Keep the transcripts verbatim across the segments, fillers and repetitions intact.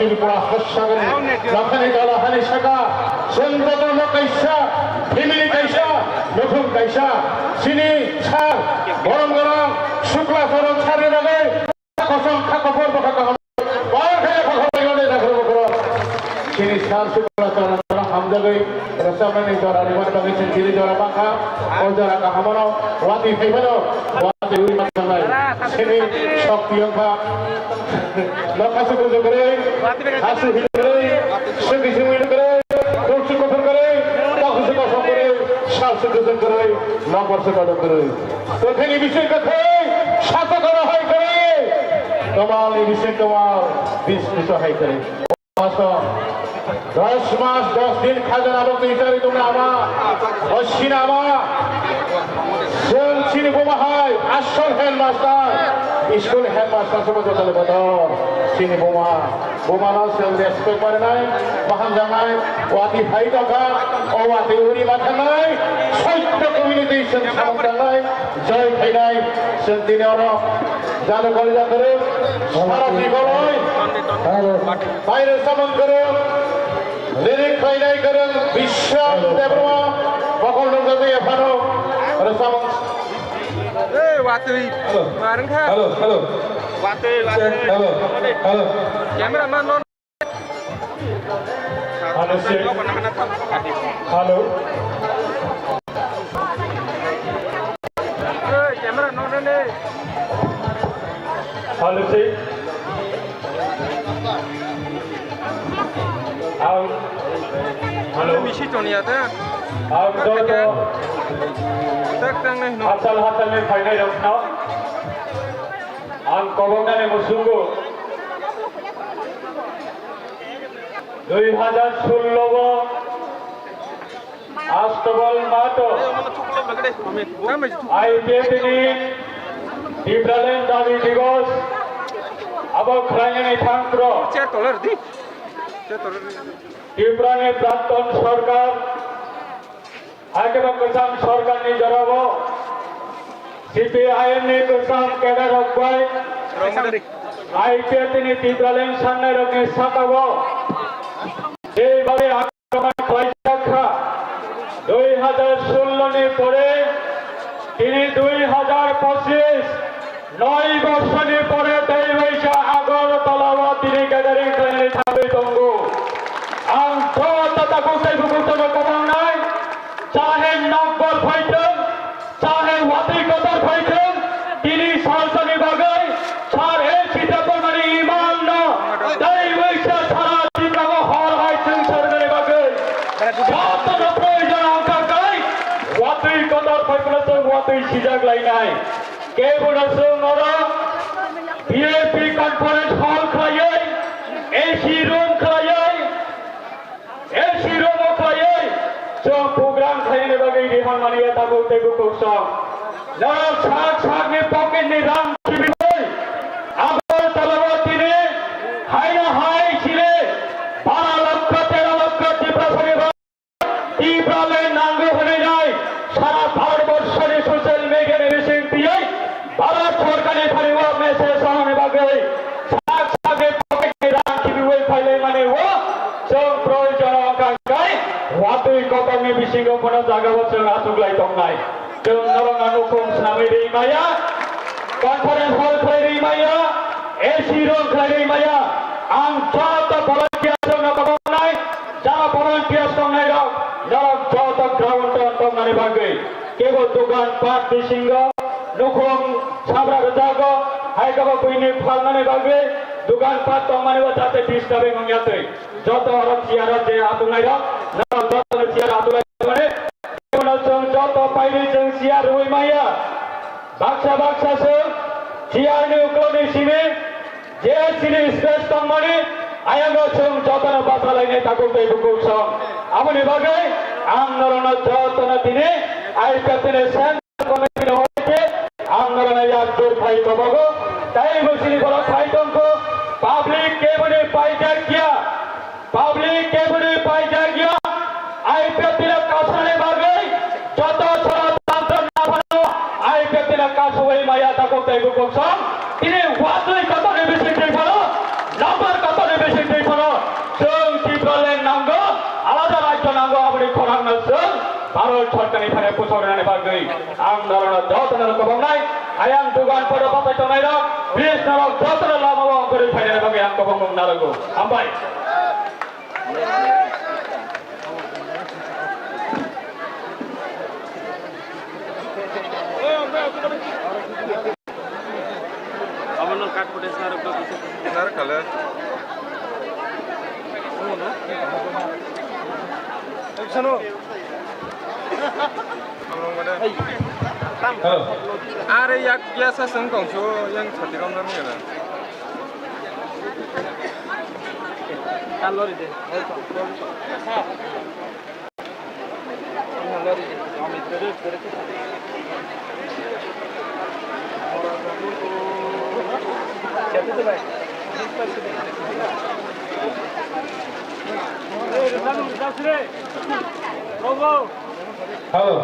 Tripura hossagani, nokhani dola hani saka, chwng joto no kaisa, family kaisa, nukhung kaisa, chini sir, borom gorong, Shukla Charan sir ni bagwi, kosom kha kophor bwkha kaham, bar khe kophor bai mani nakhro bukhro. Chini sir Shukla Charan hamjagwi, rwchapmani jora rimani bagwi chwng chini jora bangkha, o jora kahamano, watwi phaimano, watwi uri manjanai, chini shokti wngkha. Nokha suku sukrui, hasu hikrui, suki simi hikrui, kursu kufur krui, taku suku sukrui, sal suku sukrui, nokor suku sukrui. Tokheni bising kathai, sata kara hai krui. Tomal ni bising tomal, bis kusa hai krui. Maso, dos mas, dos din khajana bo twi chari tong ama, o sinama, chwng chini buma hai, asol headmaster, school headmaster sobo jotole bodol, chini buma, buma no chwng respect marinai, baham jangnai, wati hai tongkha, o wati uri mathanai, soitto community chwng samung tangnai, joi khainai, chwng tini oro, jalo kori jakarung, sara jiboloi, Baire samung kwrwng, lirik khlainai kwrwng Bishal Debbarma, mokol nukjagwi phano, aro samung. Hey, watwi. Hello. Marwng kha. Hello, hello. Watwi, watwi. Hello, hello. Camera man non. Hello, sir. Hello. Hey, camera non ne. Hello, sir. Ang, hello. Misi toniya ta. Ang joto. Tak tang nai no. Hatal hatal ni phainai rok no. Ang koboknani musungo. Dui hajar sullo bo Astobal Mato, I P F T ni Tipraland Dabi Diwas abo khlainani thangpro Tripura ni Prakton Sarkar, hakhe bo kwcham sarkar ni jorao C P I M ni kwcham cadre rok bai I P F T ni Tipraland sangnai rokni sakao jeibabe Khlaijak kha, dui hajar sullo ni pore tini dui hajar pochis, noi bosorni pore tei waisa Agartala o tini gathering khlainani thangwi tongo. Ang joto tabuk tei bukutono kwbangnai, chahe nokbar phaithwng, Chahe watwi kotor phaithwng, tini salsani bagwi sar A C Debbarmani imanno tei waisa sara Tiprao hor hai chwng sarnani bagwi jotono proyojon wngkha khe watwi kotor phaiphano chwng watwi sijak lainai. Kebono chwng oro V I P conference hall khlaiwi, A C room khlaiwi, A C room o khlaiwi chwng program khlaina bagwi rihan mani ya tabuk tei bukhuk song. Norok sak sakni pocket ni rang kibiwi Agartala o tini haino hai chini bara lokho tero lokho Tiprasani rang Tipraland nango hwnwi nai sara Bharat borshoni social media ni bising twiwi Bharat sorkarni thani o message rwna bagwi sak sakni pocket ni rang kibiwi phailaimani o chwng proyojon wngkha khe watwi kotorni bisingo bono jagao chwng achuklai tongnai. Chwng norokno nukhung swnamwi rwi maya, conference hall khlai rwi maya, A C room khlai rwi maya. Ang joto volunteer chwngno kaboknai, jara volunteer tongnairok, norok joto ground o tongnani bagwi. Kebo dogan pat bisingo nukhung sabra rwjago, hai kebo buini phalnani bagwi dogan pat tongmani o jate disturbing wngya twi. Joto oro chair o je atungnai rok, norok joto no chair o atungnai mani, bono chwng joto pairi chwng chair rwui maya. Baksa baksa chwng chair ni ukloni simi je chini space tongmani, ayang o chwng joto no bachalainai takhuk tei bukhuk song. Aboni bagwi ang norok no joto no tini I P F T ni sen Committee ni hoite ang norokno yak jur khai kobogo, tei bo chini borok khai tongkho, public keboni paijak ya, public keboni paijak ya, I P F T ni kasani bagwi joto sara tantro naphano I P F T ni kasui maya takhuk tei bukhuk song, tini watwi kotorni bising twi phano, number kotorni bising twi phano, Bharat Sarkarni phaino posa rinani bagwi ang norokno jotono kwbangmai ayang dugan photo papai tongnairok, please norok jotono lama o ongkhorwi phainani bagwi ang kwbangma narwgo. Hambai. Abono cut footage narwk do kisa. Narwk kha le. Hello. Are yak ya sa sung kong su yang chati rom rom ya. Hello ri de. Hello.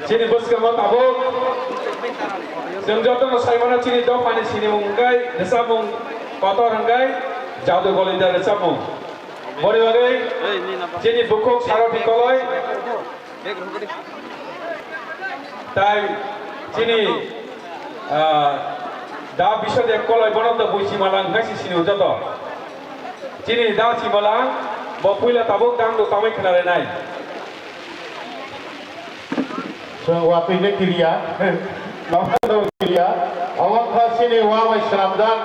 Chini bwskango tabuk chwng jotono saimano chini dophani sinimung hwnkhe rwchapmung kotor hwnkhe Jadu Golidar rwchapmung. Boni bagwi chini bukhuk Saroti Koloi tai chini, ah, da Biswadev Koloi bono to buisi malang hwnkhe si sini joto. Chini da si malang bo puila tabuk dangduk tangwi khwna renai. Chwng watwi le kiriya, nokha no kiriya, omo kha chini wa bai swnamjak,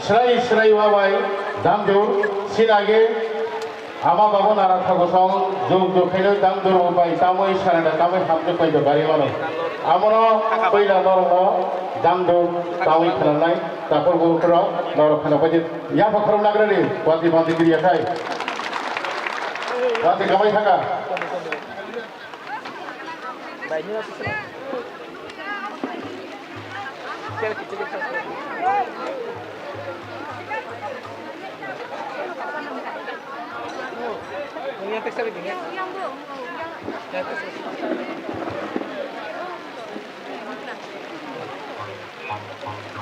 srai srai wa bai dangduk, sinage ama babo nara thago song juk juk khaino dangduk bai tamwi sarada tamwi hamjak bai do gari mano. Amono puila norokno dangduk tamwi khwnanai takhuk bukhuk rok norok khwna bai di yapha khorok nagrani watwi bandi kiriya khai. Watwi kamai thaka.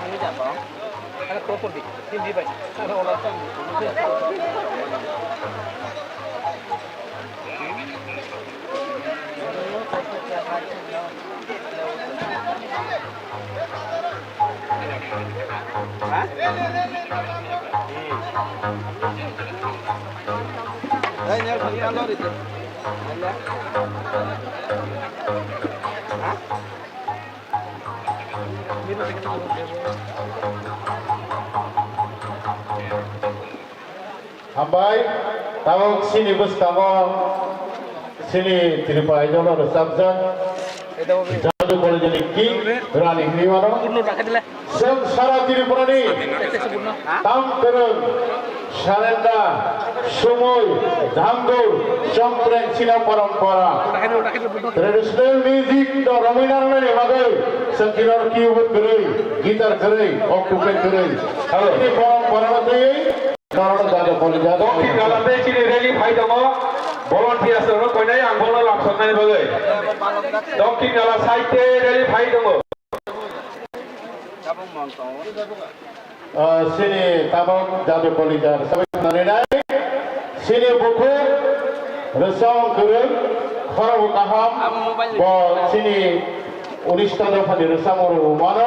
Ini siapa? Anak properti. Hindi ba? Ano, wala pa. Ha? Hmm. Ay, niya, pag-alo rito. Ha? Hambai, tabuk chini bwskango chini Tripura Idol-o rwchapjak Jadu College-ni King Rani hinwi mano. Chwng sara Tripurani tam kwrwng Sarenda, sumui, dangduk, chongpreng chini parampara. Traditional music no romwi narwknani bagwi chwng keyboard kwrwi, guitar kwrwi, octopad kwrwi. Hello. Chini parampara no twiwi norokno jaga poli jaga. Dokhin Gala tei chini rally phai tongo. Volunteers rokno koinai ang bono lamsoknani bagwi. Dokhin Gala side tei rally phai tongo. Ah, chini tabuk Jadu College-o sabai khwnanai nai. Chini bukhuk rwchapmung kwrwng, khorokbo kaham, bo chini unista dophani rwchapmung rwmano.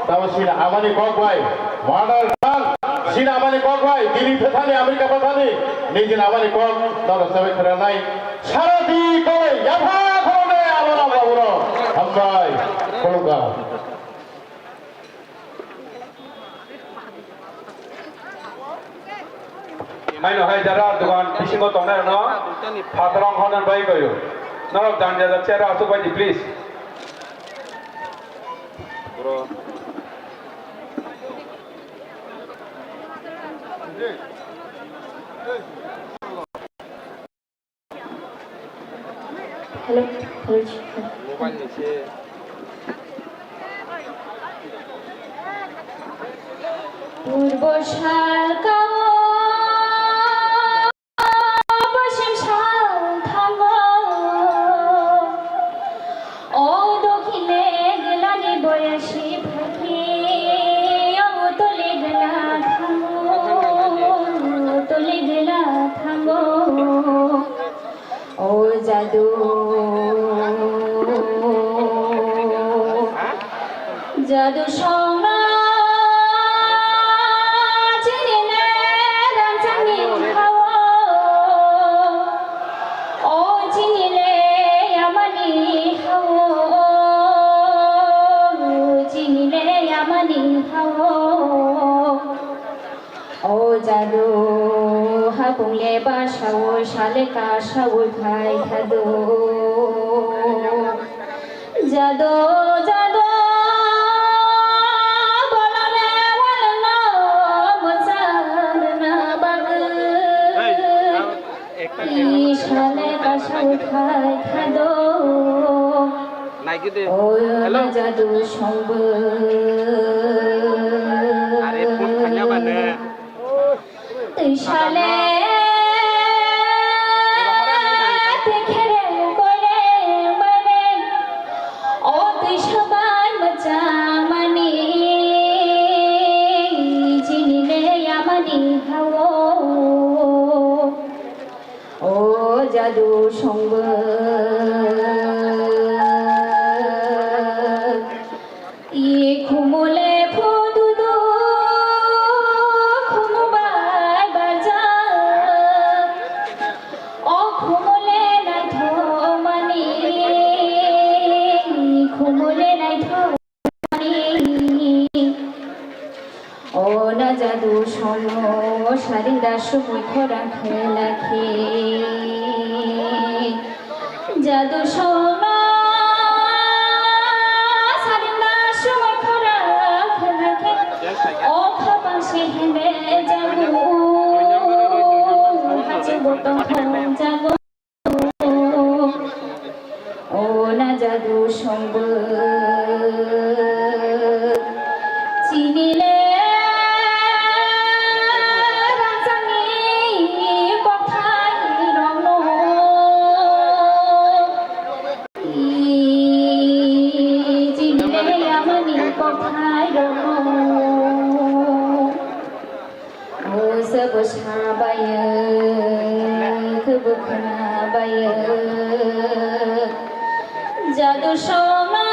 Tamo chini amani kok bai, mother tongue, chini amani kok bai, Delhi phathani, America phathani, nijini amani kok, nono sabai khwnanai. Saroti koi, yapha khoroknwi, abono, abono. Hambai, khulumkha. Haino hai jara dogan bisingo tongnai rokno phatarong honan bai koyo. Norok jang jajak chair o asuk bai di, please. Bro. Hello, hello. Mobile ni se. Purbo salkao, poschim salthango, o dokhine gelani boyasi phakni, o utole gela thango, utole Jadu songno chini le rangchakni hao, o chini le yamani hao, chini le yamani hao. O jadu hapung le basawo sale kasawo khai khado. Jadu, jadu, bolone walno mucharna bagwi. Hey, ekta, ekta, ekta. Isale kasawo khai khado. Naigide. Hello. Jadu songbo. Are phone khanya ba ne. Twisale tekhere kore bare. O twisa bai mwchangmani chini le yamani hao. O jadu songbo. I khumule phududu, khumu bai barjak. O khumule naithokmani, khumule naithok. O na jadu songno sarinda sumui khorang khela khe. Jadu songno sarinda sumui khorang khela khe. O khapang se hende jagu. Hachi botong khong jagu. O na jadu songbo chini le rangchakni kokthai rokno. Chini le yamani kokthai rokno. Musa bo sabayo, kebo khnabayo. Jadu songno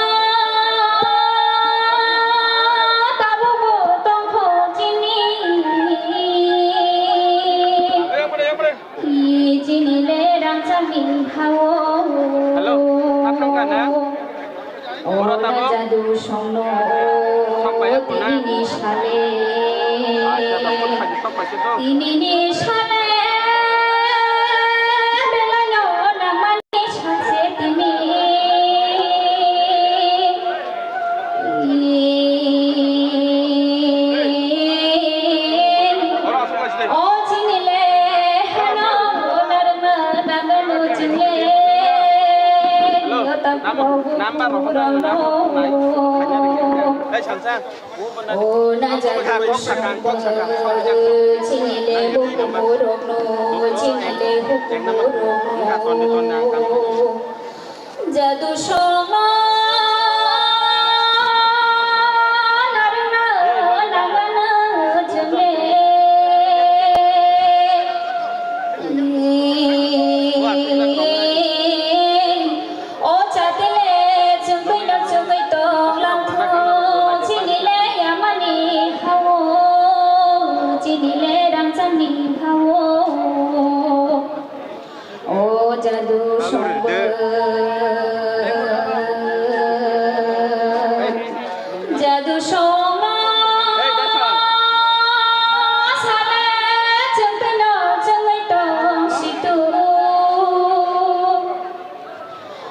tabukbo tongkho chini. Chini le rangchakni hao. Hello, nathang ka na? Oro tamo? Jadu songno. Sok payo ko na? Tini ni sale. Acha, tamo khaji sok paise to. Tini ni sale. Belai no nangmani sase tini. Oro asok paise. O chini le hano narma nagano chini le. Hello, number, number rohor na, number rohor na. Hey, Sansa. O na jadu songbo, chini le bukumu rokno, chini le bukumu rokno. Jadu songno narwkna nangmano chwng le. O chati le chwngwi no chwngwi tong langthu, chini le yamani hao, chini le rangchakni hao. O jadu songbo, jadu songno sale chwngtwino chwngwi tong situ.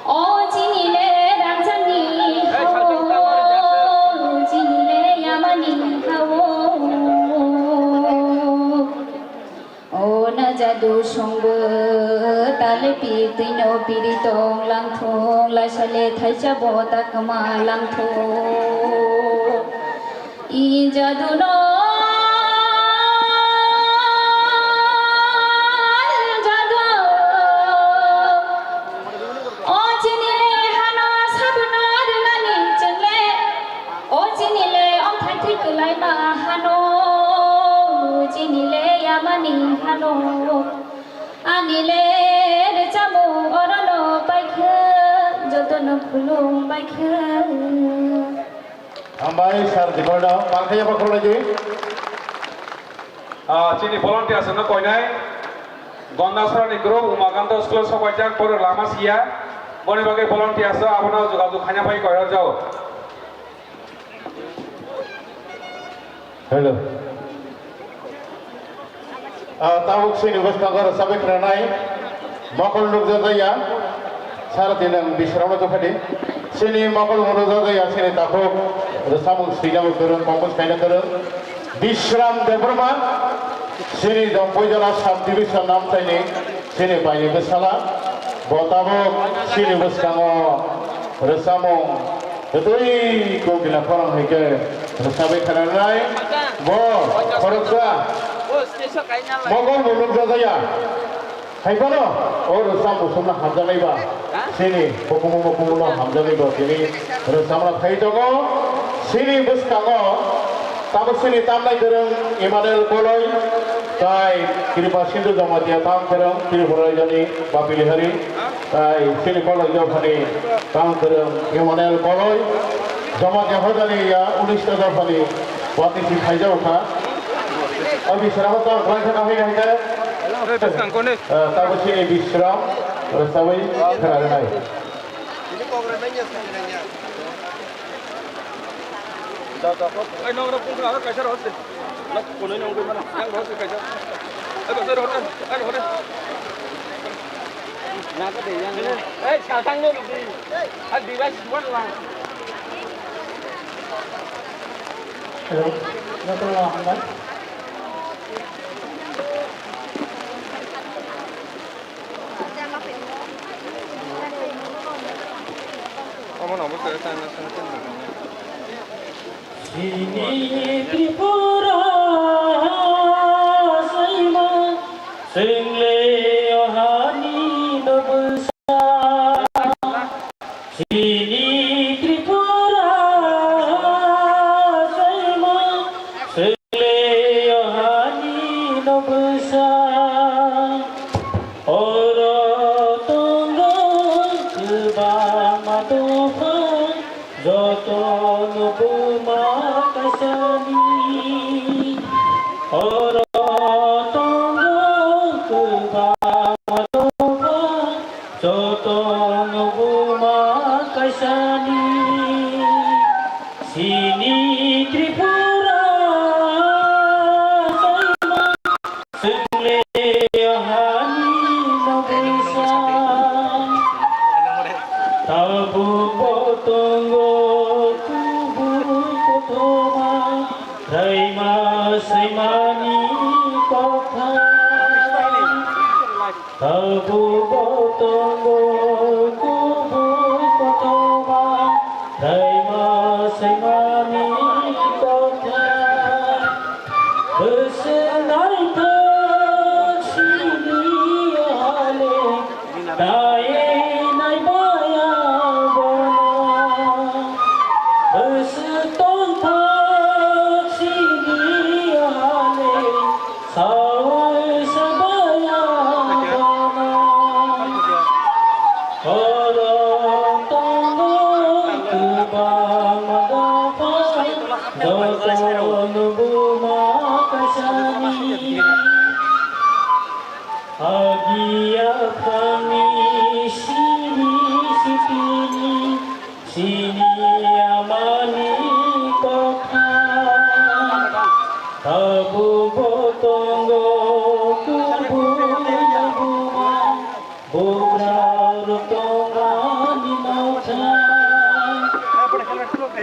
O chini le rangchakni hao, chini le yamani hao. O na jadu songbo, tale pi twino piri tong langthung, laisale thaisa bo ta kwma langthung. I jadu no, jadu. O chini le hano sabuno rwnani chwng le. O chini le ongthai thwi kwlaima hano, chini le yamani hano. Ani le rwchapmung orono paikha, jotono khulum paikha. Hambai sir Jikorno, pangkhaya bakhorok lagi. Ah, chini volunteers no koinai. Gondasrani group Umakanta school sokaijak borok lama siya. Boni bagwi volunteers no abono jogajog khaina pai koirok jao. Hello. Ah, tabuk chini bwskango rwchapwi khwnanai mokol nukjak ya, sara dinang Bisramno tuphadi. Chini mokol nukjak ya, chini takhuk rwchapmung swinabo kwrwng, compose khaina kwrwng. Bisram Debbarma, chini Dompoi Jora sub division Namchaini chini baini bwsala. Bo tabuk chini bwskango rwchapmung Tei kokila khorang hai khe rwchapwi khananai bo khoroksa mokol bo nukjak ya. Hai phano o rwchap bo somna hamjaknai ba. Chini hukumu mukumu no hamjaknai ba tini rwchapna phai tongo. Chini bwskango tabuk chini tamnai kwrwng Emmanuel Koloi, tai Kripa Sindhu Jamatia tam kwrwng Tripura raijani Bapili Hari. Tai chini Koloi dophani tang kwrwng Emmanuel Koloi, Jamatia Hodani ya unis ta dophani watisi khaijao kha. Abi srabo tang kwlai khana hai hai khe. Eh, tabo chini Bisram, rwchapwi khwna rwnai. Ai, nong rok kung aro kaisa rok se. Nok kunui nong gui mana? Yang rok se kaisa. Ai, basa rok, ai, rok. Na ka de yang. Ai, sa tang no di. Ai, device buat lah. Hello. Joto hambai. Omo no bo se tang na sung tang. Chini Tripura saima, chwngle o hani no bwsa. Chini Tripura saima, chwngle o hani no bwsa. Oro tongo kwbangma dopha, jotono buma kaisani. Oro tongo kwbangma dopha, jotono buma kaisani. Chini Tripura saima, chwngle o hani no bwsa. Tabuk bo tongo kubui kothoma, raima saimani kokthai. Tabuk bo tongo kubui kothoma, raima saimani kokthai. Bwswk naithok sini hale, nai nai baya bono. Bwswk tongthok sini hale, saui sabaya bono. Oro tongo kwbangma dopha, jotono buma kaisani. Agi aphangni siri sitini, chini amani kokthai. Tabuk bo tongo kubui buma, bugra rok tongmani nokthai.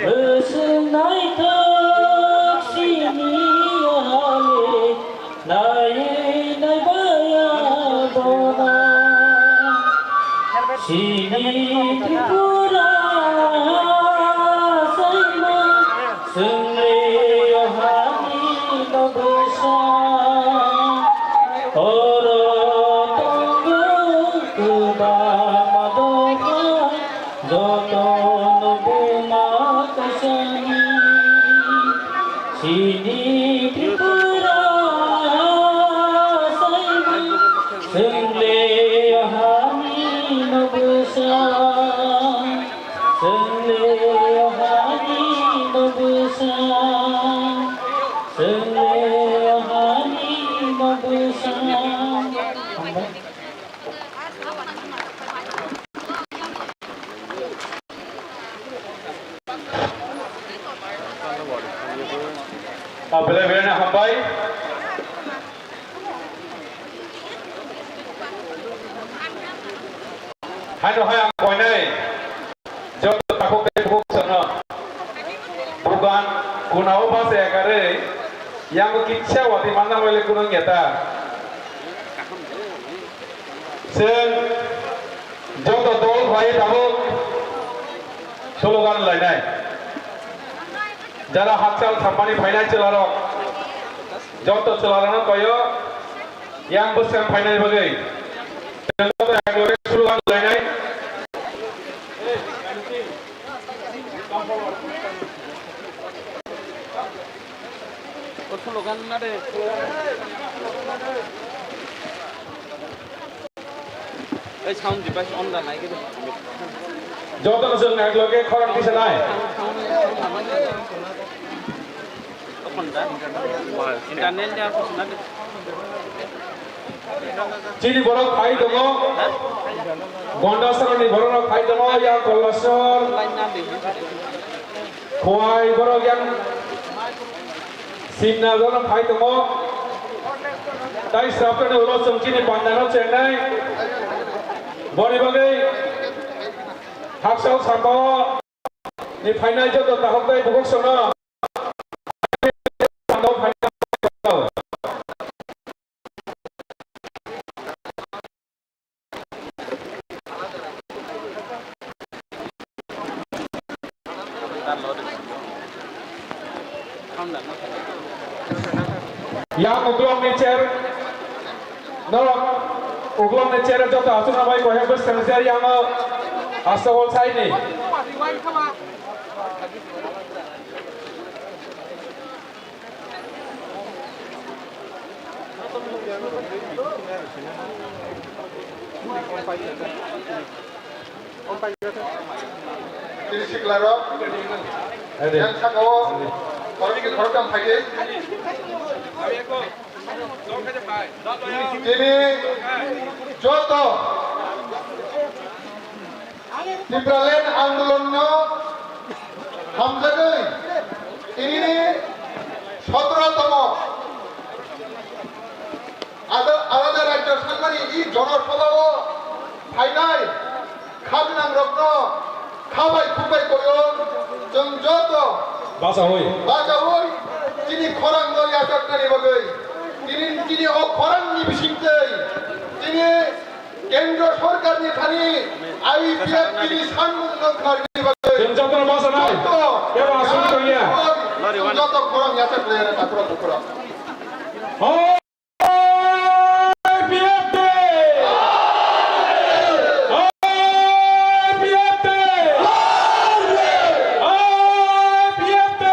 Bwswk naithok sini hale, nai nai baya bono. Chini Tripura saima, chwngle o hani no bwsa. Oro tongo kwbangma dopha, jotono buma kaisani. Chini Tripura saima, chwngle o hani no bwsa, chwngle o hani no bwsa. Ah, belai belai no hambai. Haino hai ang koinai joto takhuk tei bukhuk songno bugan kunao basa yakarwi yango kisa watwi manna baile kuno wngya ta. Chwng joto dol bai tabuk slogan lainai. Jara hakchal thampani phainai chwlarok, joto chwlarokno koyo yang bwskang phainani bagwi. Chwng joto eklogwi slogan lainai. O slogan na de. Ei sound device on da nai ke. Joto no chwng nai loge khorang tisa nai. Internet ya. Chini borok phai tongo. Gondasaroni borok rok phai tongo, ya Kollasor. Khowai borok yang sinna borok phai tongo. Tai sraptani ulo chwng chini pandano chengnai. Boni bagwi hakchal sambao ni phainai joto takhuk tei bukhuk songno. Yang uklok ni chair, norok uklok ni chair joto aswk bai koi hak bwswk chair yang o aswk o sai ni. Tini siklarok, yang saka o, khoroknwi khoroktham phaidi. Tini joto Tipraland andolonno hamjagwi tinini sotoro tomo ada-, alada rajyo sangmani i jonosabhao phainai khabinangrokno khabai khukbai koyo chwng joto bachaui. Bachaui chini khorangno yachaknani bagwi tini chini o khorangni bisingtwi tini Kendra Sorkarni thani I P F T ni sanmungno kharni bagwi chwng jotono basanai. Joto kebo aswk tongya. Chwng joto khorang yachak le takhurok bukhurok. O I P F T! O I P F T! O I P F T!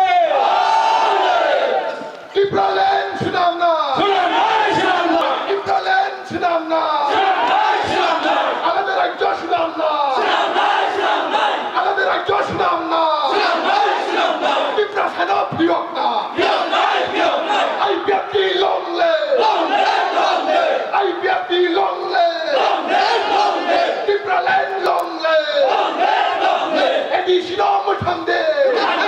Tipraland swnamnai! Swnamnai, swnamnai! Tipraland swnamnai! Swnamnai, swnamnai! Alada rajyo swnamnai! Swnamnai, swnamnai! Alada rajyo swnamnai! Swnamnai, swnamnai! Tiprasano phiyoknai! Phiyoknai, phiyoknai! I P F T long live! Long live, long live! I P F T long live! Long live, long live! Tipraland long live! Long live, long live! A D C no mwthang de! Mwthang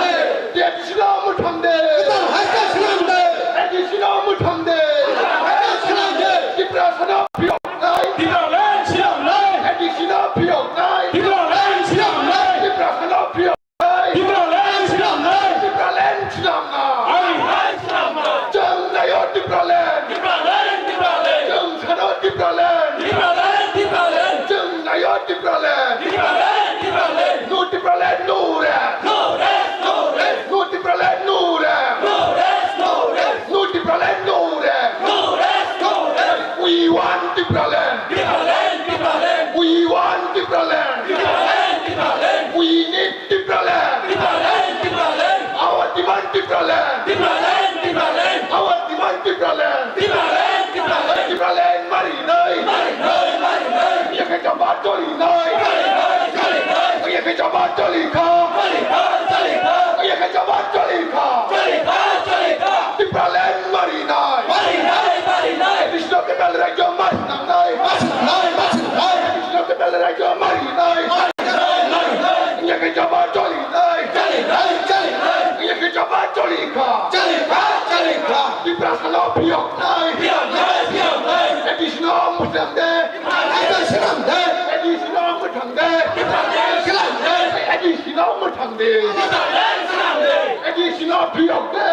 de! A D C no mwthang de! Kwtal hai khe swnam de! A D C no mwthang de! Kwtal hai khe swnam de! Tiprasano phiyoknai! Tipraland swnamnai! A D C no phiyoknai! Tipraland swnamnai! Tiprasano phiyoknai! Tipraland swnamnai! Tipraland swnamnai! Hai, hai swnamnai! Chwng naio Tipraland! Tipraland, Tipraland! Chwng sano Tipraland! Tipraland, Tipraland! Chwng naio Tipraland! Tipraland, Tipraland! No Tipraland, no rest! No rest, no rest! No Tipraland, no rest! No rest, no rest! No Tipraland, no rest! No rest, no rest! We want Tipraland! Tipraland, Tipraland! We want Tipraland! Tipraland, Tipraland! We need Tipraland! Tipraland, Tipraland! Our demand Tipraland! Tipraland, Tipraland! Our demand Tipraland! Tipraland, Tipraland! Tipraland marinai! Marinai, marinai! Yakhe jaba cholinai! Cholinai, cholinai! Yakhe jaba cholikha! Cholikha, cholikha! Yakhe jaba cholikha! Cholikha, cholikha! Tipraland marinai! Marinai, marinai! Additional capital rajyo marinai! Marinai, marinai! Additional capital rajyo marinai! Marinai, marinai! Yakhe jaba cholinai! Cholinai, cholinai! Yakhe jaba Chali kha, chali kha, chali kha. Tiprasano phiyoknai. Phiyoknai, phiyoknai. A D C no mwthangde. Tiprasano swnamde. A D C no mwthangde. Tiprasano swnamde. A D C no mwthangde. Tiprasano swnamde. A D C no phiyokde.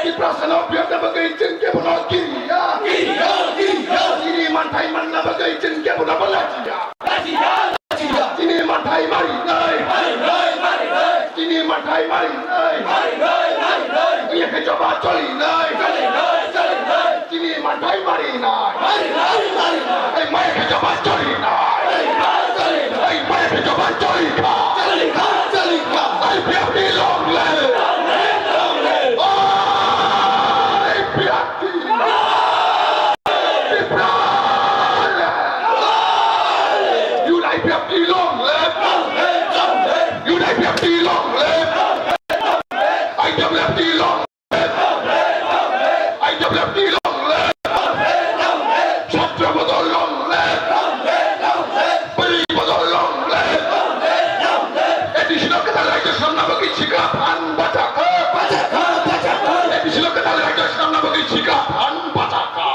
Tiprasano phiyokna bagwi chwng kebono kiriya. Kiriya, kiriya. Chini manthai manna bagwi chwng kebono bo lachiya. Lachiya. Chini manthai marinai. Marinai, marinai. Chini manthai marinai. Marinai, marinai. Oye khe joba cholinai. Cholinai, cholinai. Chini manthai marinai. Marinai, marinai. Ei mai khe joba cholinai. Cholinai, cholinai. Ei mai khe joba cholikha. Cholikha, cholikha. I P F T long live. Long live, long live. I P F T. Tipraland! Youth I P F T long live! Youth I P F T long live! I W F T long live! I W F T long live! Chhatra bodol long live! Bwrwi bodol long live! A D C no kwtal raijyo swnamna bagwi sikla phan bachakha! A D C no kwtal raijyo swnamna bagwi sikla phan bachakha!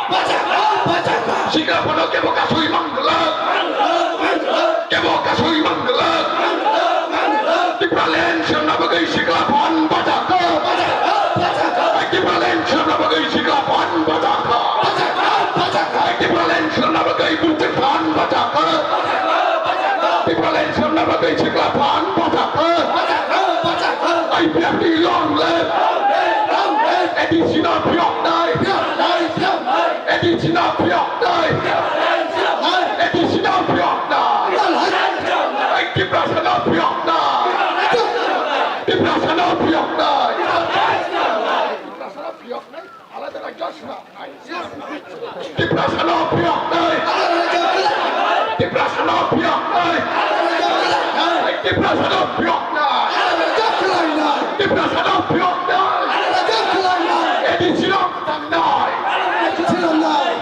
Sikla phano kebo kasui mangwlak. Kebo kasui mangwlak. Tipraland swnamna bagwi sikla phan bachakha. Tipraland swnamna bagwi sikla phan bachakha. Tipraland swnamna bagwi bwrwi phan bachakha. Tipraland swnamna bagwi sikla phan bachakha. I P F T long live. A D C no phiyoknai. A D C no phiyoknai. A D C no phiyoknai. Ei Tiprasano phiyoknai. Tiprasano phiyoknai. Tiprasano phiyoknai. Tiprasano phiyoknai. Tiprasano phiyoknai. Tiprasano phiyoknai. Tiprasano phiyoknai. A D C no mwthangnai.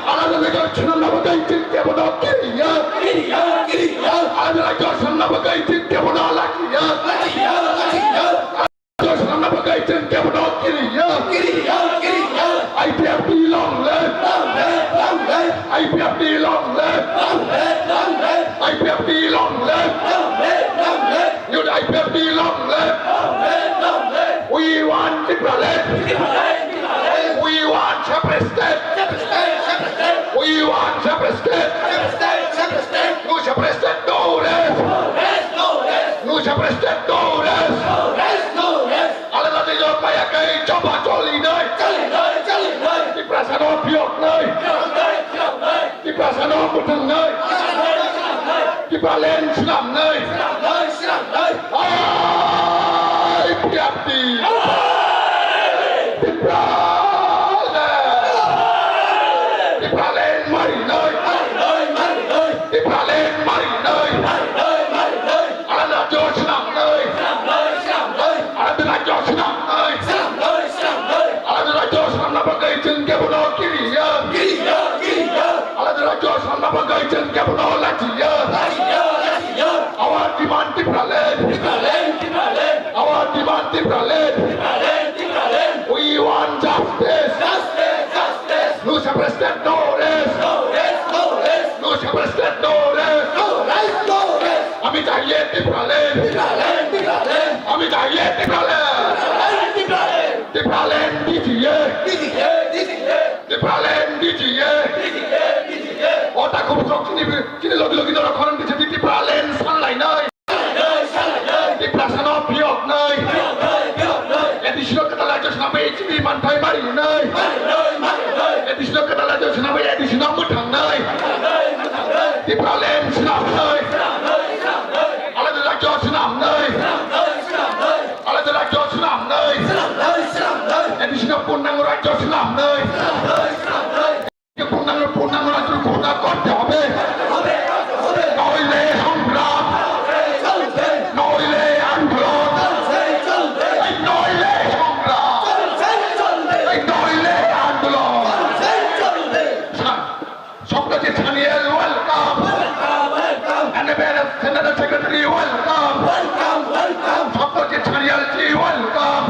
Alada raijyo swnamna bagwi chwng kebono kiriya. Alada raijyo swnamna bagwi chwng kebono lachiya. Raijyo swnamna bagwi chwng kebono kiriya. Kiriya, kiriya. I P F T long live. Long live, long live. I P F T long live. Long live, long live. I P F T long live. Long live, long live. Youth I P F T long live. Long live, long live. We want Tipraland. Tipraland, Tipraland. We want separate state. Separate state, separate state. We want separate state. Separate state, separate state. No separate state, no rest. No rest, no rest. No separate state, no rest. No rest, no rest. Alada raijyo maya khe joba cholinai. Cholinai, cholinai. Tiprasano phiyoknai. Phiyoknai, phiyoknai. Tiprasano mwthangnai. Mwthangnai, mwthangnai. Tipraland swnamnai. Swnamnai, swnamnai. I P F T. Tipraland. Tipraland marinai. Marinai, marinai. Tipraland marinai. Marinai, marinai. Alada raijyo swnamnai. Swnamnai, swnamnai. Alada raijyo swnamnai. Swnamnai, swnamnai. Alada raijyo swnamna bagwi chwng kebono kiriya. Kiriya, kiriya. Alada raijyo swnamna bagwi chwng kebono lachiya. Lachiya, lachiya. Our demand Tipraland. Tipraland, Tipraland. Our demand Tipraland. Tipraland, Tipraland. We want justice. Justice, justice. No separate state, no rest. No rest, no rest. No separate state, no rest. No rest, no rest. Hami chahiye Tipraland. Tipraland, Tipraland. Hami chahiye Tipraland. Tipraland, Tipraland. Tipraland dijiye. Dijiye, dijiye. Tipraland dijiye. Dijiye, dijiye. O takhuk bukhuk chini, chini logi logi norok khorang dije Tipraland sanlainai. Tiprasano phiyoknai. A D C no kwtal raijyo swnamwi chini manthai marinai. A D C no kwtal raijyo swnamwi A D C no mwthangnai. Tipraland swnamnai. Alada raijyo swnamnai. Alada raijyo swnamnai. A D C no purnango raijyo swnamnai. Purnango, purnango রাজ্য ঘোষণা করতে হবে। নইলে সংগ্রাম, নইলে আন্দোলন, এই নইলে সংগ্রাম, এই নইলে আন্দোলন। সা-, Satyajit Sanyal, welcome। N F L general secretary, welcome। Satyajit Sanyal ji, welcome।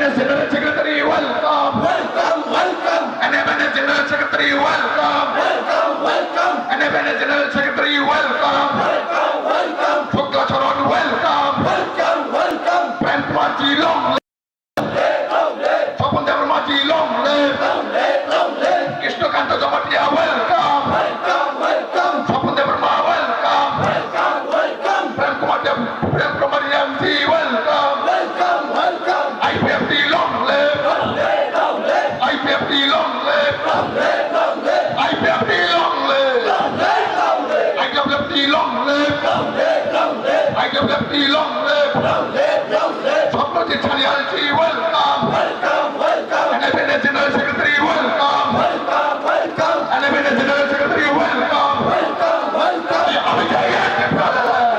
General Secretary, welcome. Welcome, welcome. N F N S General Secretary, welcome. Welcome, welcome. N F N S General Secretary, welcome. Welcome, welcome. Shukla Charan, welcome. Welcome, welcome. Prem Kumar ji, long live. Long live, long live. Swapon Debbarma ji, long live. Long live, long live. Krishna Kanta Jamatia, welcome. Welcome, welcome. Swapon Debbarma, welcome. Welcome, welcome. Prem Kumar Deb-, Prem Kumar M C, welcome. Welcome, welcome. I P F T long live. Long live, long live. I P F T long live. Long live, long live. I P F T long live. Long live, long live. I W F T long live. Long live, long live. I W F T long live. Long live, long live. Satyajit Charial ji, welcome. Welcome, welcome. N F N S General Secretary, welcome. Welcome, welcome. N F N S General Secretary, welcome. Welcome, welcome. Ami jai Tipraland.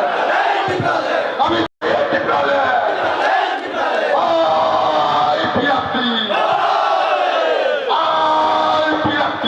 Ami jai Tipraland. I P F T. I P F T.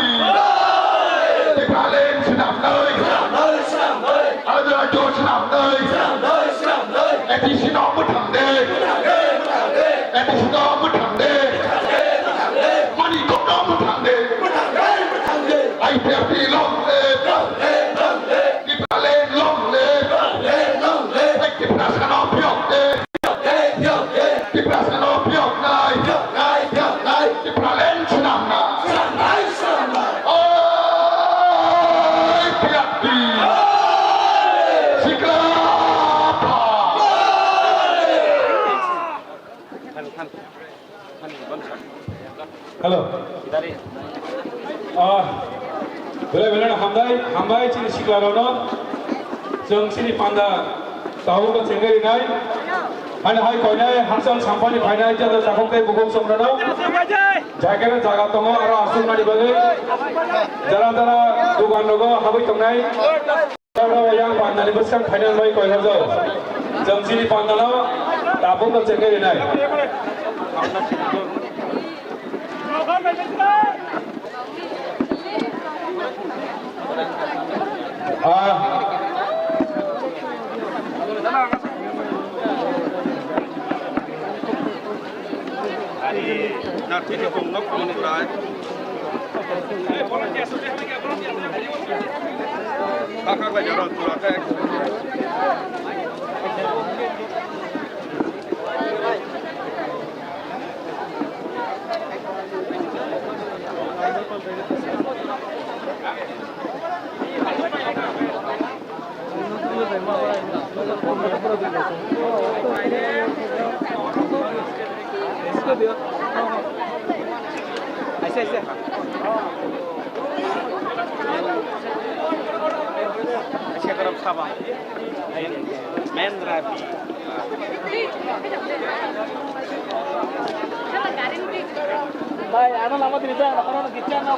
Tipraland swnamnai. Swnamnai, swnamnai. Adra jo swnamnai. Swnamnai, swnamnai. A D C no mwthangde. Mwthangde, mwthangde. A D C no mwthangde. Mwthangde, mwthangde. Manikok no mwthangde. Mwthangde, mwthangde. I P F T long live. Long live, long live. Tipraland long live. Long live, long live. Tiprasa no phiyokde. Phiyokde, phiyokde. Tiprasa no phiyoknai. Phiyoknai, phiyoknai. Tipraland swnamnai. Swnamnai, swnamnai. Oi, P F T. Sikla pha. Hello. Ah, belai belai hambai, hambai chini sikla rokno. Chwng chini panda tabuk no chengwi rinai. Hani hai koinai, hachal sampani phainai, jado takhuk tei bukhuk chwng rokno. Jaga jaga tongo, aro aswk nani bagwi. Jara jara dugan rogo habwi tongnai. Aro yang pandani bwskang khainani bai koi hajao. Chwng chini pandano tabuk no chengwi rinai. Ah. Ari, nartini kong nok kong nukrai. Aise, aise. Aise, korom sabang. Men, men rabi. Bhai, ano lama tini bhai, ano kono gitya na.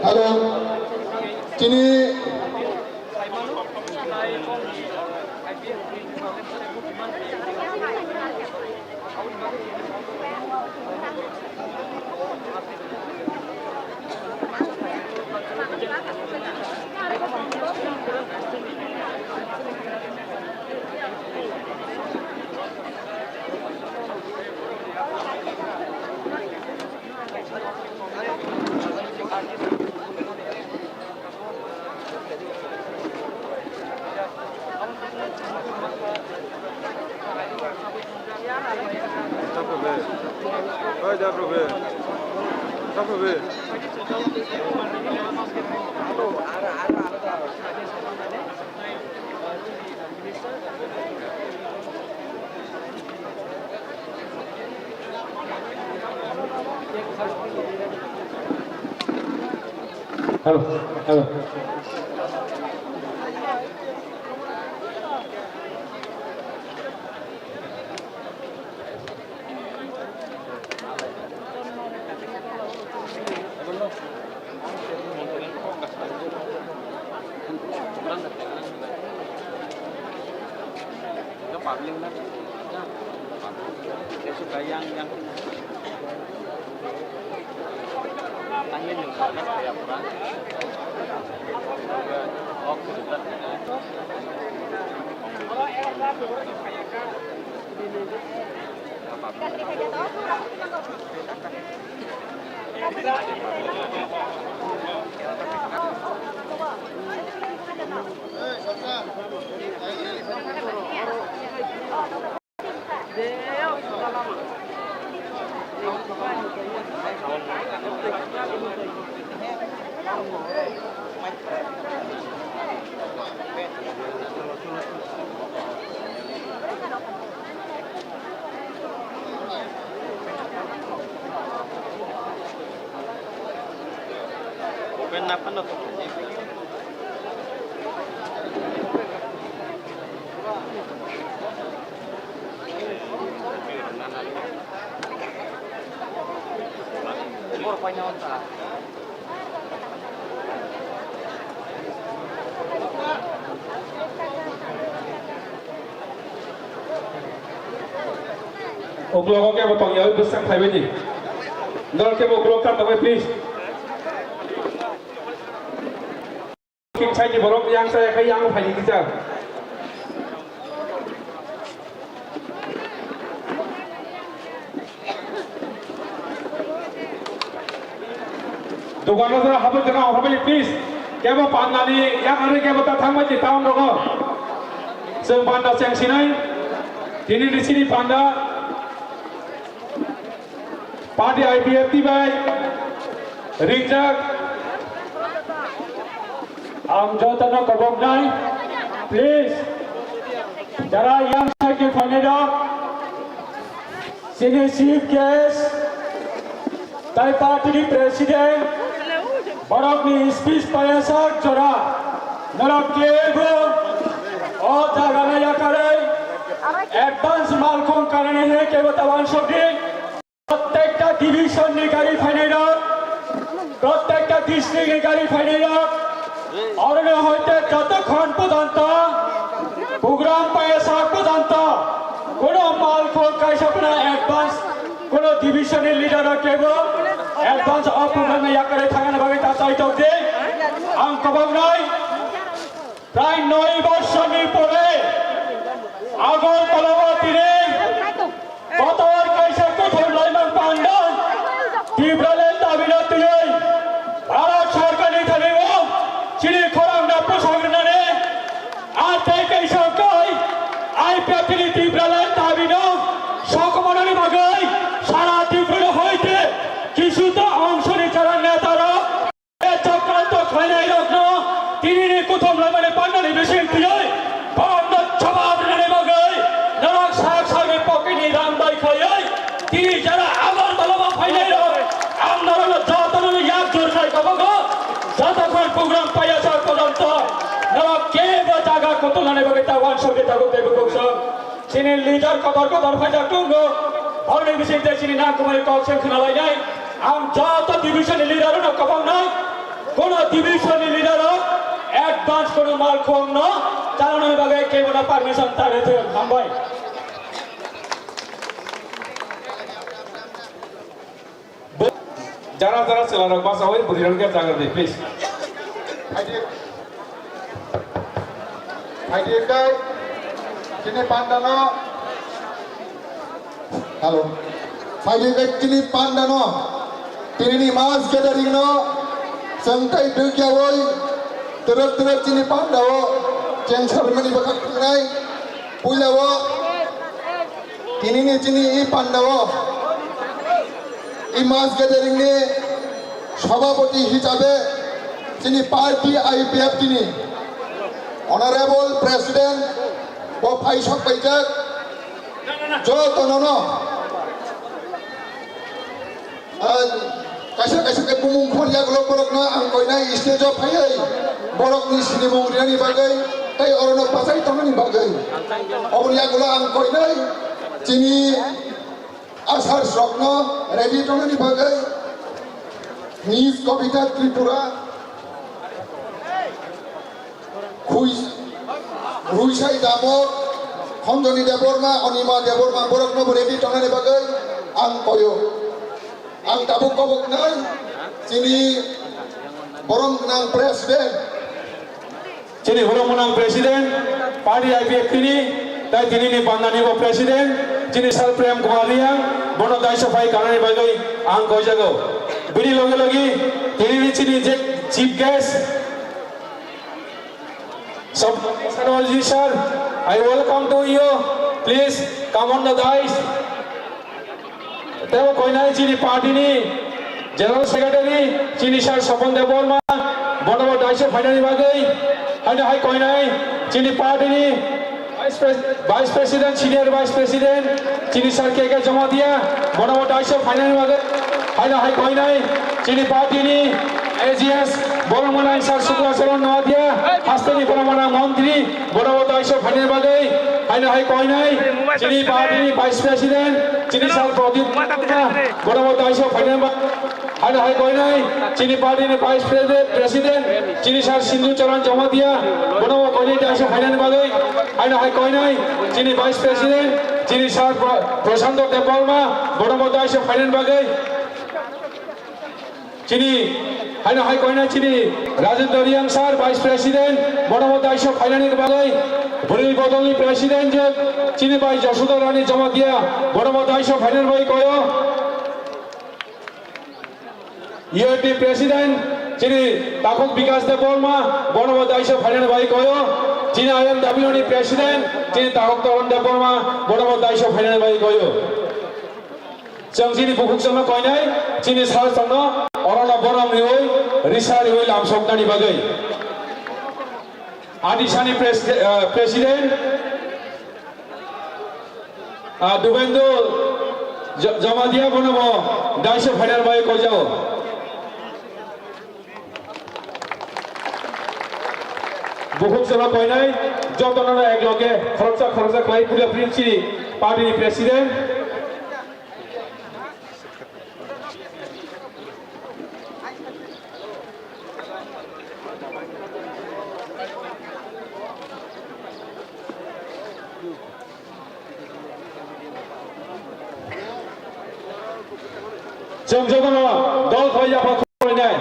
Hello, chini. Hello, hello. Uklogo kebo tongya, bwswk phaibai di. Norok kebo uklok ta tongbai, please. King saini borok yang saya khai yang phaidi kisa. Dogano jora habwi jora habwi, please. Kebo pandani yang ani kebo ta thangbai di town rogo. Chwng panda cheng sinai. Tini ni sini panda. Party I P F T bai ringjak. Ang jotono koboknai, please, jara yang cycle phainai rok, sini chief guest, tai party ni president, borokni speech payasak jora, norok kebo o jagano yakarwi advance malkhung kanani hwnwi kebo ta wansokdi. Prottekta division ni gari phainai rok, prottekta district ni gari phainai rok, orono hoite jotokhon pojonto program payasak pojonto kono malkhung kaisa phano advance kono division ni leader rok kebo advance o program ni yakarwi thangna bagwi ta chai tokdi. Ang koboknai prai noi borsoni pore Agartala o tini kotor kaisa kotor laimang panda Tipraland dabina twiwi Bharat Sarkarni thani o chini khorang no bwsang rwnani, ah, tei kaisa kai I P F T ni Tipraland dabino sokomornani bagwi sara Tripura hoite kisu ta ongsoni jara neta rok. Chokranto khlainairokno tinini kuthum laimani pandani bising twiwi borokno jawab rinani bagwi norok sak sakni pocketni rang bai khaiwi tini jara Agartala o phainairok ang norokno jotono yak jur khai kobogo jotokhon program paiya sak pojonto norok kebo jaga kutulnani bagwi ta wansugwi tabuk tei bukuksong. Chini leader kotor kotor phaijak tongo. Borokni bisingtwi chini nangkukmani kok se khwnalainai. Ang joto division ni leader rokno kwbang nai. Kono division ni leader rok advance kono malkhung no chalonani bagwi kebono permission ta rwthwng. Hambai. Jara jara chwla rok bachawi bwrwi rok khe jaga di, please. Phaidi, phaidi kai chini panda no. Hello. Phaidi kai chini panda no. Tini ni mass gathering no. Chwng tai dukya woi. Twrwk twrwk chini panda o. Cheng salmani bwkhak thangnai. Puila o. Tini ni chini i panda o. I mass gathering ni sabhapati hisabe chini party I P F T ni honorable president bo phaisok paijak jotono no, ah, kaisa kaisa khe bumung khor yagulo borok no ang koinai stage o phaiwi borok ni sinimung rinani bagwi tei oro no bachai tongnani bagwi oboni yagulo ang koinai chini Asar sokno ready tongnani bagwi Miss Kobita Tripura, Khui-, Ruisai Damok, Khonjoni Debbarma, Onima Debbarma, borokno bo ready tongnani bagwi ang koyo. Ang tabuk koboknai chini borom gwnang president. Chini borom gwnang president, party I P F T ni, tai tini ni bandani bo president, chini Sir Prem Kumar Reang, bono daiso phai kanani bagwi ang koijago. Bini loge loge tini ni chini je chief guest, Sab-, Sanwalji sir, I welcome to you. Please come on the dais. Tebo koinai chini party ni General Secretary, chini sir Sopon Debbarma, bono bo daiso phainani bagwi. Haino hai koinai chini party ni Vice Pres-, Vice President, Senior Vice President, chini sir K K Jamatia, bono bo daiso phainani bagwi. Haino hai koinai chini party ni A G S, borom gwnang sir Sukla Charan Noatia, hasteni borom gwnang montri, bono bo daiso phainani bagwi. Haino hai koinai chini party ni Vice President, chini sir Pradip Debbarma, bono bo daiso phainani bagwi. Haino hai koinai chini party ni Vice President, President, chini sir Sindhu Charan Jamatia, bono bo koinai daiso phainani bagwi. Haino hai koinai chini Vice President, chini sir Pra-, Prashanto Debbarma, bono bo daiso phainani bagwi. Chini, haino hai koinai chini Rajendra Reang sir, Vice President, bono bo daiso phainani bagwi. Bwrwi bodolni President je chini bai Josuda Rani Jamatia, bono bo daiso phainani bagwi koyo. U A P President, chini Takhuk Bikash Debbarma, bono bo daiso phainani bagwi koyo. Chini I M W ni President, chini Takhuk Toron Debbarma, bono bo daiso phainani bagwi koyo. Chwng chini bukhuk chwngno koinai, chini sir chwngno orono borom riwi, risa riwi lamsoknani bagwi. Adisani pres-, eh, President, ah, Dubendra Jo-, Jamatia bono bo daiso phainani bagwi koijao. Bukhuk chwngno koinai, jotono ek loge khoroksa khoroksa khlai puila prinsi party ni president. Chwng jotono dol khlai yapha khulumnai.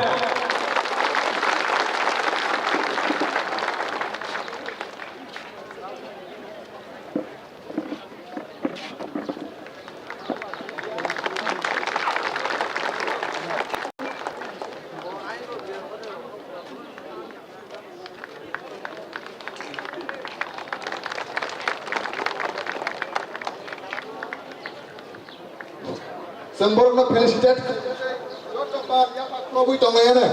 Chwng borokno felicitate khlai, joto ba yapha khulogwi tonglaiyano.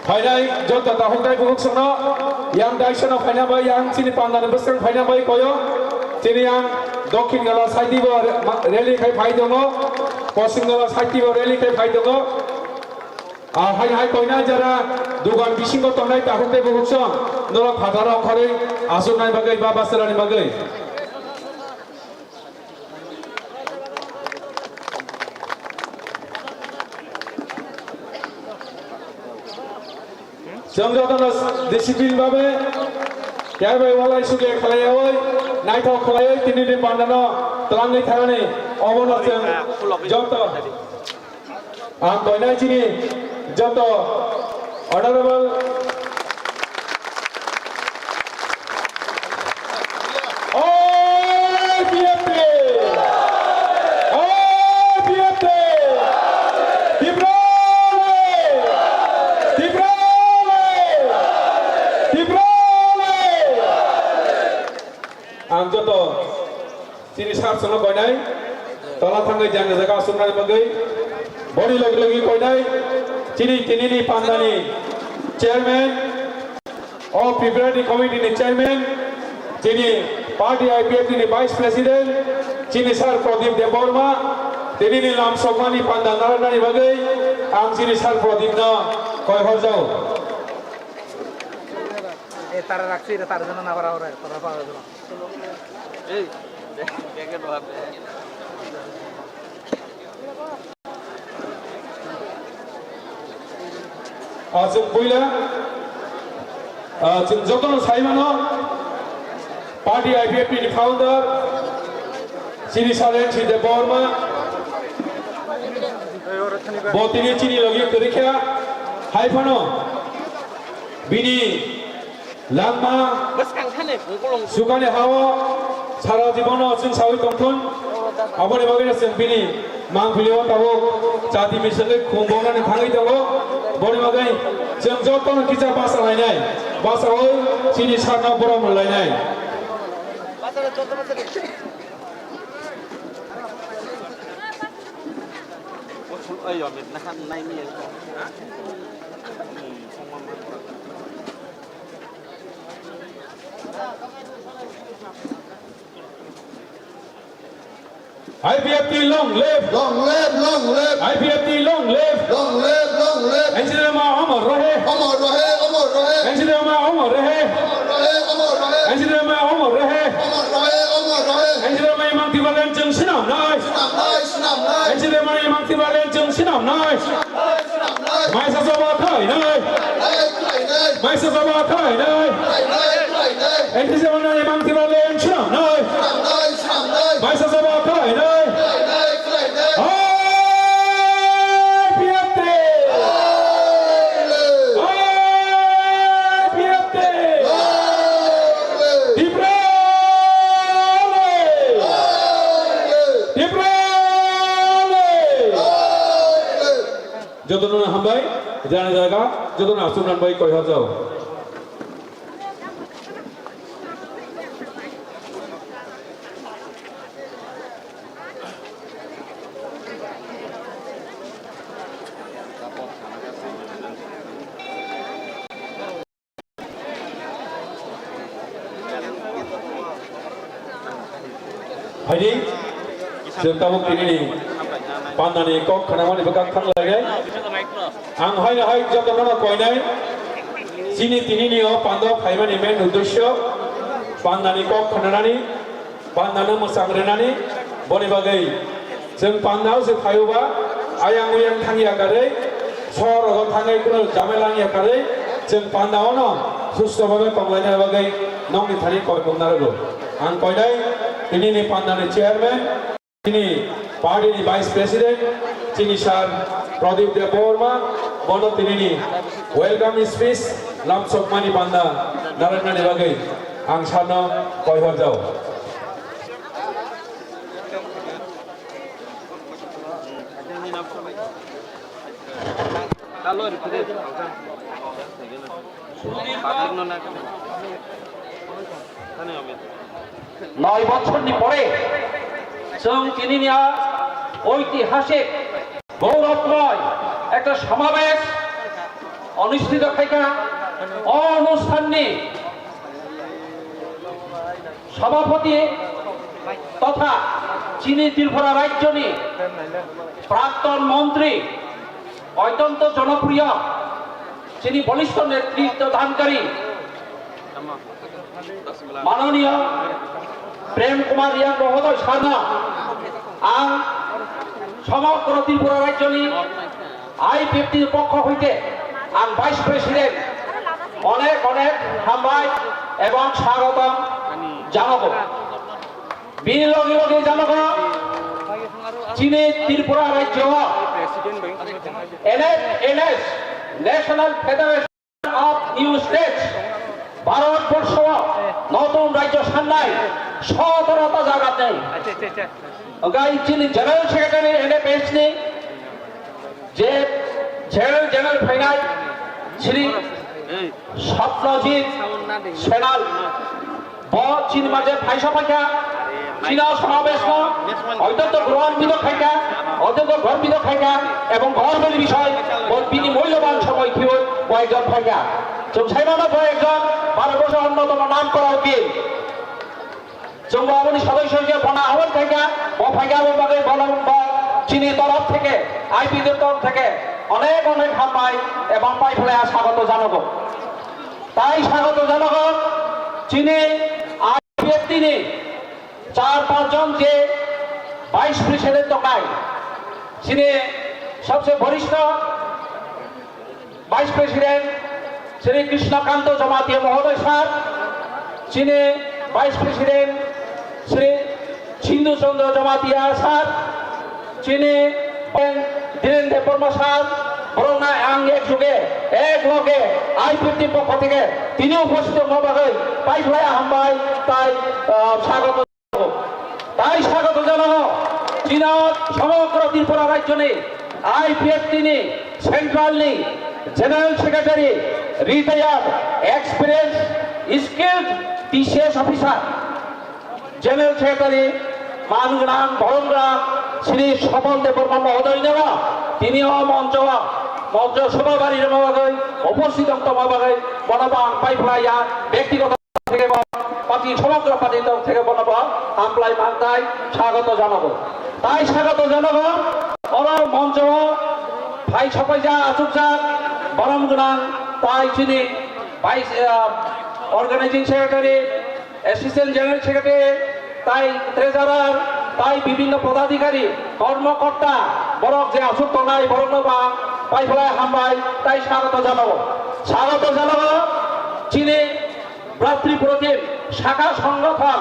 Phainai joto takhuknai bukhuk chwngno yang daisano phaina bai, yang chini pandani bwswng phaina bai koyo. Chini yang Dokhin Gala side bo re-, ma-, rally khai phai tongo, Poschim Gala side bo rally khai phai tongo. Ah, hai, hai koinai jara dugan bisingo tongnai takhuknai bukhuk chwng norok phataro ongkhorwi aswknai bagwi ba basarani bagwi. Chwng jotono discipline babe, kaibai walai suge khlaiwi, naithok khlaiwi, tini ni bandano twlangwi thanani, obono chwng joto. Ang koinai chini joto honorable O B F T! O B F T! Tiprale! Tiprale! Tiprale! Ang joto chini sir chwngno koinai, tola thangwi jang jaga aswknani bagwi, boni logi logi koinai, chini tinini pandani chairman, O preparatory committee ni chairman, chini party I P F T ni vice president, chini sir Pradip Debbarma, tini ni lamsokmani panda narwknani bagwi ang chini sir Pradip no koi horjao. Eh, tara raksi re, tara jana na bara ore, tara bara jana. Ah, chwng puila, ah, chwng jotono sai mano, party I P F T ni founder, chini Salen Side Borma, bo tini chini logi kwrwi kha, hai phano bini langma sukani hao sara jibono chwng sawi tongthun. Aboni bagwi chwng bini mangpili o tabuk chati misingwi khum bongnani thangwi tongo. Boni bagwi chwng jotono kisa basa lainai, basawi chini sakno borom lainai. I P F T long live! Long live, long live! I P F T long live! Long live, long live! N C D M A amar rahe! Amar rahe, amar rahe! N C D M A amar rahe! Amar rahe, amar rahe! N C D M A amar rahe! Amar rahe, amar rahe! N C D M A imang Tipraland chwng sinam nai! Sinam nai, sinam nai! N C D M A imang Tipraland chwng sinam nai! Maisa jaba khlai nai. Maisa jaba khlai nai. N C D M A ni mangti ba len swnam nai. Maisa jaba khlai nai. I P F T. I P F T. Tipra. Tipra. Jotono hambai, jana jaga, jotono aswk nanbai koi hajao. Phaidi, chwng tabuk tinini pandani kok khnamani bwkak thanglainai. Ang haino hai jotono koinai, chini tinini o pando phaimani main uddesyo pandani kok khnanani. Pandano mwchang rwnani, boni bagwi chwng pandao se phaioba, ayang uyang thangya karwi, sohorogo thangwi kuno jamela wngya karwi, chwng pandaono susto bhabe tonglaina bagwi nokni thani koimung narwgo. Ang koinai tinini pandani chairman, tini party ni vice president, chini sir Pradip Debbarma, bono tinini welcome speech lamsokmani panda narwknani bagwi ang sarno koi horjao. Noi bochorni pore chwng tinini a oitihasik gourobmoy ekta somabesh onushthito khaikha. O onusthanni sabhapati totha chini Tripura rajyoni prakton montri, ottonto jonopriyo, chini bolishto netritto dankari manoniyo Prem Kumar Reang mohodoy sarno ang somogro Tripura rajyoni I P F T ni pokho hoite ang Vice President onek onek hambai ebong swagotom janago. Bini loge loge janago chini Tripura rajyo N F N S, National Federation of New States, Bharat borsho notun rajyo sannai sotoro ta jagat nei. Ogai chini General Secretary N F S ni je General General phainai Shri Sapnajit Senal, bo chini maje phaisa phaikha, chini somabeshno otyonto gorobito khaikha, otyonto gorobito khaikha, ebong gorboni bishoy bo bini mulloban somoy khioi koyekjon phaikha. Chwng saimano bo ekjon Bharatbosho onnotomo nam kora ukil. Chwng bo aboni sodosyo je bono ahwan khaikha, bo phaikha, abo bagwi bono bo chini torof theke, I P F T ni torof theke onek onek hambai ebong paiphlaiya sagoto janogo. Tai sagoto janogo chini I P F T ni char panch jon je vice president tongnai, chini sobse borishto vice president Shri Krishna Kanto Jamatia mohodoy sir, chini vice president Shri Sindhu Chandra Jamatia sir, chini Dhiren Debbarma sir, borokno ang ek juge, ek loge I P F T ni pokho theke tini uposthit wngma bagwi paiphlaiya hambai tai, ah, sagoto. Tai sagoto janogo, chini somogro Tripura rajyoni I P F T ni central ni general secretary, retired, experienced, skilled T C S officer, general secretary, man gwnang, borom gwnang, Shri Sopon Debbarma mohodoy no, tini o moncho, moncho sobha bari rwma bagwi, uposthit wng tongma bagwi, bono bo ang paiphlaiya, bektigoto theke bo party, somogro party tong theke bono bo hambai mantai sagoto janogo. Tai sagoto janogo, oro moncho o phai sopaijak, achukjak, borom gwnang, tai chini vice, ah, organizing secretary, assistant general secretary, tai treasurer, tai bibhinno podadhikari, kormokorta, borok je achuk tongnai, borokno bo ang paiphlai hambai, tai sagoto janogo. Sagoto janogo, chini Bratri Protim Sakha Songothon